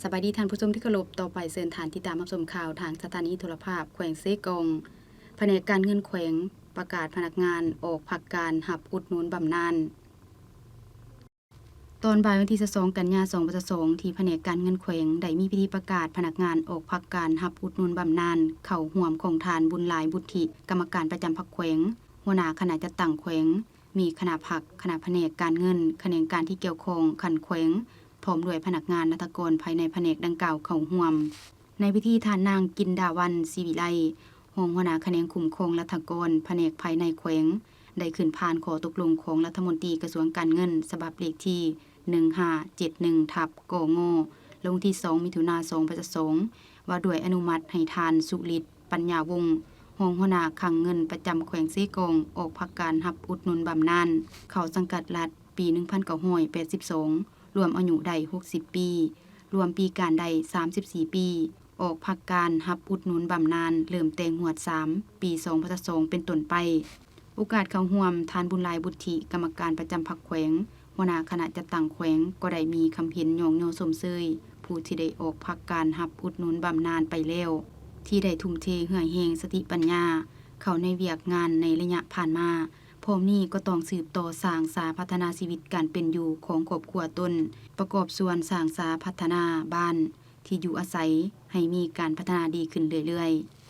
ສະບາຍດີທ່ານຜູ້ຊົມທີ່ເຄົາລົບ, ຕໍ່ໄປເຊີນທ່ານຕິດຕາມຮັບຊົມຂ່າວທາງສະຖານີໂທລະພາບແຂວງເຊກອງ. ພະແນກການເງິນແຂວງປະກາດພະນັກງານອອກພັກການຮັບອຸດໜູນບຳນານ. ຕອນບ່າຍວັນທີຊາວສອງ ກັນຍາ ສອງພັນຊາວສອງ ທີ່ພະແນກການເງິນແຂວງໄດ້ມີພິທີປະກາດພະນັກງານອອກພັກການຮັບອຸດໜູນບຳນານເຂົ້າຮ່ວມຂອງທ່ານ ບຸນຫຼາຍ ບຸດທິ ກຳມະການປະຈຳພັກແຂວງ, ຫົວໜ້າຄະນະຈັດຕັ້ງແຂວງ, ມີຄະນະພັກ, ຄະນະພະແນກການເງິນ, ຂະແໜງການທີ່ກ່ຽວຂ້ອງຂັ້ນແຂວງ, ພ້ອມດ້ວຍພະນັກງານລັດຖະກອນພາຍໃນພະແນກດັ່ງກ່າວເຂົ້າຮ່ວມ. ໃນພິທີ ທ່ານນາງ ກິນດາວັນ ສີວິໄລ ຮອງຫົວໜ້າຂະແໜງຄຸ້ມຄອງລັດຖະກອນພະແນກພາຍໃນແຂວງ ໄດ້ຂຶ້ນຜ່ານຂໍ້ຕົກລົງຂອງລັດຖະມົນຕີກະຊວງການເງິນ ສະບັບເລກທີ ໜຶ່ງຫ້າເຈັດໜຶ່ງ ທັບ ກງ ລົງວັນທີສອງ ມິຖຸນາ ສອງພັນຊາວສອງ ວ່າດ້ວຍອະນຸມັດໃຫ້ທ່ານ ສຸລິດ ປັນຍາວົງ ຮອງຫົວໜ້າຄັງເງິນປະຈຳແຂວງເຊກອງ ອອກພັກການຮັບອຸດໜູນບຳນານເຂົ້າສັງກັດລັດ ປີໜຶ່ງພັນເກົ້າຮ້ອຍແປດສິບສອງ ລວມອາຍຸໄດ້ຫົກສິບປີ, ລວມປີການໄດ້ສາມສິບສີ່ປີ, ອອກພັກການຮັບອຸດໜູນບຳນານເລີ່ມແຕ່ງວດສາມ ປີສອງພັນຊາວສອງເປັນຕົ້ນໄປ. ໂອກາດເຂົ້າຮ່ວມ, ທ່ານ ບຸນຫຼາຍ ບຸດທິ ກຳມະການປະຈຳພັກແຂວງ, ຫົວໜ້າຄະນະຈັດຕັ້ງແຂວງ ກໍໄດ້ມີຄຳເຫັນຍ້ອງຍໍຊົມເຊີຍຜູ້ທີ່ໄດ້ອອກພັກການຮັບອຸດໜູນບຳນານໄປແລ້ວ, ທີ່ໄດ້ທຸ່ມເທເຫື່ອແຮງສະຕິປັນຍາເຂົ້າໃນວຽກງານໃນໄລຍະຜ່ານມາ. ພ້ອມນີ້ກໍຕ້ອງສືບຕໍ່ສ້າງສາພັດທະນາຊີວິດການເປັນຢູ່ຂອງຄອບຄົວຕົນ, ປະກອບສ່ວນສ້າງສາພັດທະນາບ້ານທີ່ຢູ່ອາໄສໃຫ້ມີການພັດທະນາດີຂຶ້ນເລື້ອຍໆ.